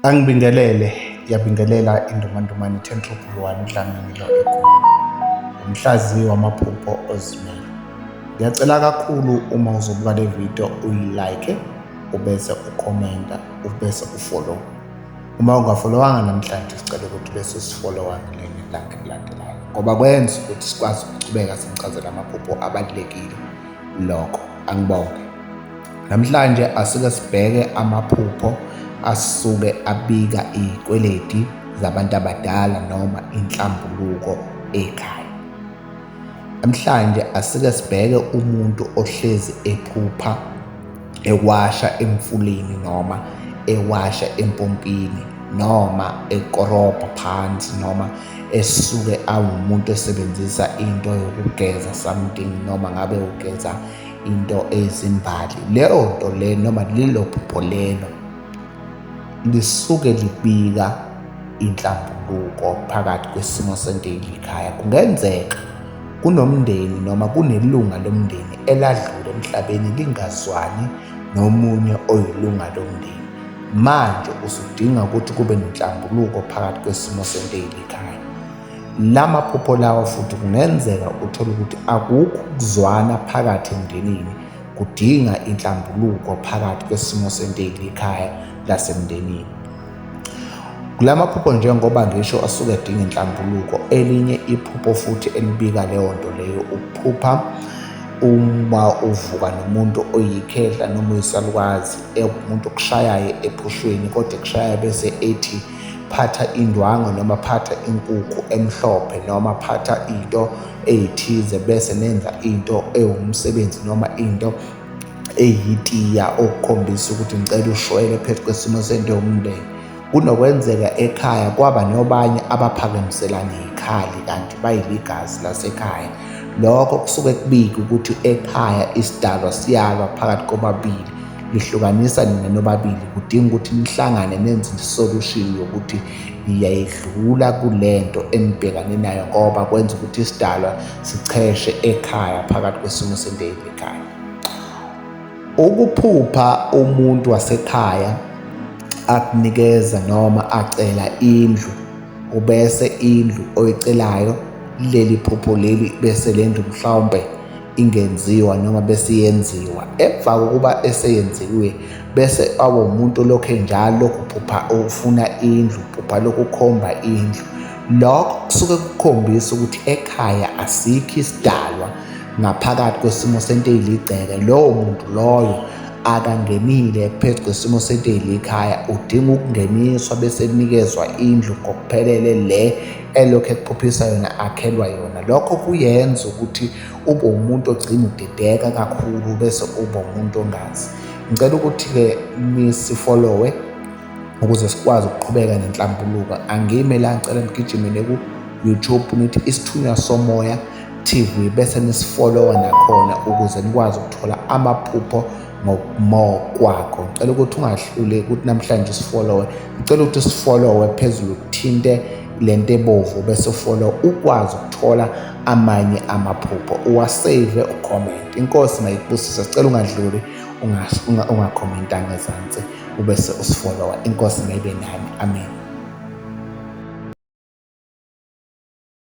Angibingelele, ngiyabingelela iNdumandumane 10111 uDlamini lo eGoli. Umhlaziyi wamaphupho ozimele. Ngiyacela kakhulu uma uzobuka le video uyi-like, ubese ukhomenta, ubese ufollow. Uma ungafolowanga namhlanje sicela ukuthi bese usifollowa ngelinye ilanga elilandelayo ngoba kwenza ukuthi sikwazi ukuchubeka simchazele amaphupho abalulekile lokho. Angibonge. Namhlanje asike sibheke amaphupho asuke abika izikweleti zabantu abadala noma inhlambuluko ekhaya. Namhlanje asike sibheke umuntu ohlezi ephupha ewasha emfuleni noma ewasha empompini noma ekorobha phansi noma esuke awumuntu esebenzisa into yokugeza something noma ngabe ugeza into ezimbali leyo nto le noma lelo phupho lelo lisuke libika inhlambuluko phakathi kwesimo sento elikhaya. Kungenzeka kunomndeni noma kunelunga lomndeni eladlula emhlabeni lingazwani nomunye oyilunga lomndeni. Manje usudinga ukuthi kube nenhlambuluko phakathi kwesimo sento elikhaya. La maphupho lawa futhi kungenzeka uthole ukuthi akukho ukuzwana phakathi emndenini, kudinga inhlambuluko phakathi kwesimo sento ekhaya lasemndenini. Kula maphupho njengoba ngisho asuke edinga inhlambuluko, elinye iphupho futhi elibika leyo nto leyo ukuphupha uma uvuka nomuntu oyikhehla noma oyisalukazi ewumuntu okushayayo ephushweni kodwa ekushaya bese ethi phatha indwangu noma phatha inkukhu emhlophe noma phatha into eyithize bese nenza into ewumsebenzi noma into eyitiya okukhombisa ukuthi ngicela ushwele phezu kwesimo sento yomndeni. Kunokwenzeka ekhaya kwaba nobanye abaphakamiselana izikhali kanti bayiligazi lasekhaya. Lokho kusuke kubika ukuthi ekhaya isidalwa siyalwa phakathi kobabili, lihlukanisa nina nobabili. Kudinga ukuthi nihlangane nenze isolution yokuthi niyayidlula kule nto enibhekane nayo ngoba kwenza ukuthi isidalwa sicheshe ekhaya phakathi kwesimo sento ekhaya. Ukuphupha umuntu wasekhaya akunikeza noma acela indlu ubese indlu oyicelayo leli phupho leli bese le ndlu mhlawumbe ingenziwa noma bese iyenziwa. Emva kokuba eseyenziwe bese abe umuntu olokhu enjalo lokhu uphupha ufuna indlu, uphupha lokhu ukhomba indlu. Lokho kusuke kukhombisa ukuthi ekhaya asikho isidalwa ngaphakathi kwesimo sento eyiligceke. Lowo muntu loyo akangenile phezu kwesimo sento eyilikhaya, udinga ukungeniswa bese enikezwa indlu ngokuphelele le elokhu ekuphuphisa yona akhelwa yona. Lokho kuyenza ukuthi ube umuntu ogcina udideka kakhulu bese uba umuntu ongazi. Ngicela ukuthi-ke nisifollowe ukuze sikwazi ukuqhubeka nenhlambuluko. Angime la, ngicela nigijime ku-YouTube nithi Isithunywa Somoya TV bese nisifollowa nakhona ukuze nikwazi ukuthola amaphupho ngokumo kwakho. Ngicela ukuthi ungahluleki ukuthi namhlanje usifollowe. Ngicela ukuthi usifollowe phezulu uthinte lento ebovu bese ufollow ukwazi ukuthola amanye amaphupho uwasave ucomment. Inkosi mayikubusise. Sicela ungadluli ungakhomentanga ezansi ubese usifollowa. Inkosi mayibe nani. Amen.